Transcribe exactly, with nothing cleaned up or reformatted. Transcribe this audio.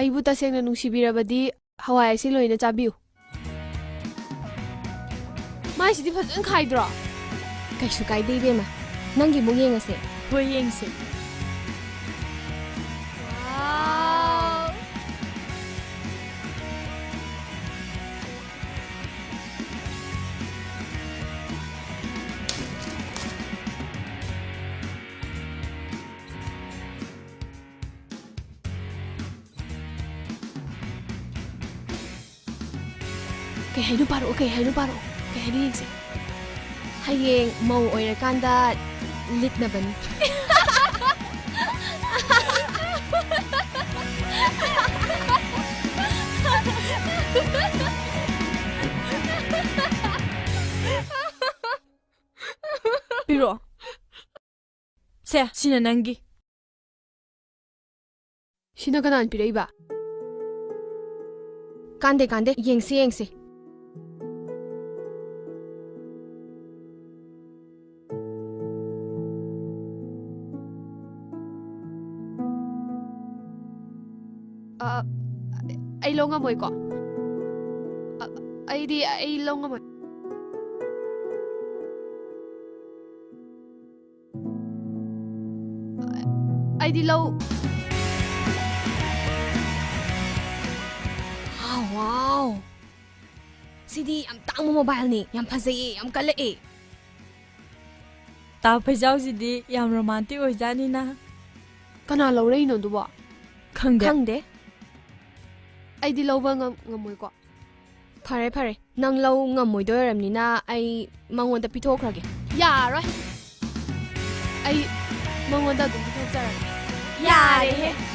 ꯑꯩꯕꯨ ꯇꯁꯦꯡꯅ ꯅꯨꯡꯁꯤꯕꯤꯔꯕꯗꯤ ꯍꯋꯥꯏ ꯑꯁꯤ ꯂꯣꯏꯅ ꯆꯥꯕꯤꯌꯨ꯫ ꯃꯥꯏꯁꯤꯗꯤ ꯐꯖꯅ ꯈꯥꯏꯗ꯭ꯔꯣ? ꯀꯩꯁꯨ ꯀꯥꯏꯗꯦ, ꯏꯕꯦꯝꯃ꯫ ꯅꯪꯒꯤ ꯑꯃꯨꯛ ꯌꯦꯡꯉꯁꯦ꯫ ꯍꯣꯏ, ꯌꯦꯡꯁꯦ꯫ ꯋꯥꯎ! ꯀꯩ ꯍꯥꯏꯅꯣ ꯄꯥꯔꯛꯑꯣ, ꯀꯩ ꯍꯥꯏꯅꯣ ꯄꯥꯔꯛꯑꯣ, ꯀꯩ ꯍꯥꯏꯅꯣ ꯌꯦꯡꯁꯦ꯫ ꯍꯌꯦꯡ ꯃꯧ ꯑꯣꯏꯔꯀꯥꯟꯗ ꯂꯤꯠꯅꯕꯅꯤ꯫ ꯄꯤꯔꯛꯑꯣ꯫ ꯁꯦ, ꯁꯤꯅ ꯅꯪꯒꯤ꯫ ꯁꯤꯅ ꯀꯅꯥꯅ ꯄꯤꯔꯛꯏꯕ? ꯀꯥꯟꯗꯦ, ꯀꯥꯟꯗꯦ, ꯌꯦꯡꯁꯦ, ꯌꯦꯡꯁꯦ꯫ ꯑ, ꯑꯩ ꯂꯧ ꯉꯝꯃꯣꯏꯀꯣ꯫ ꯑ, ꯑꯩꯗꯤ, ꯑꯩ ꯂꯧ ꯉꯝꯃꯣꯏ꯫ ꯑꯩꯗꯤ ꯂꯧ꯫ ꯋꯥꯎ, ꯋꯥꯎ꯫ ꯁꯤꯗꯤ ꯌꯥꯝ ꯇꯥꯡꯕ mobileꯅꯤ꯫ ꯌꯥꯝ ꯐꯖꯩꯌꯦ, ꯌꯥꯝ ꯀꯜꯂꯛꯑꯦ꯫ ꯇꯥ ꯐꯩꯖꯥꯎꯁꯤꯗꯤ ꯌꯥꯝ romantic ꯑꯣꯏꯖꯥꯠꯅꯤꯅ꯫ ꯀꯅꯥ ꯂꯧꯔꯛꯏꯅꯣ ꯑꯗꯨꯕꯣ? ꯈꯪꯗꯦ꯫ ꯈꯪꯗꯦ꯫ ꯑꯩꯗꯤ ꯂꯧꯕ ꯉꯝ-, ꯉꯝꯃꯣꯏꯀꯣ꯫ ꯐꯔꯦ, ꯐꯔꯦ꯫ ꯅꯪ ꯂꯧ ꯉꯝꯃꯣꯏꯗꯣꯏ ꯑꯣꯏꯔꯝꯅꯤꯅ ꯑꯩ ꯃꯉꯣꯟꯗ ꯄꯤꯊꯣꯛꯈ꯭ꯔꯒꯦ꯫ ꯌꯥꯔꯣꯏ꯫ ꯑꯩ ꯃꯉꯣꯟꯗ ꯑꯗꯨꯝ ꯄꯤꯊꯣꯛꯆꯔꯒꯦ꯫ ꯌꯥꯔꯦꯍꯦ꯫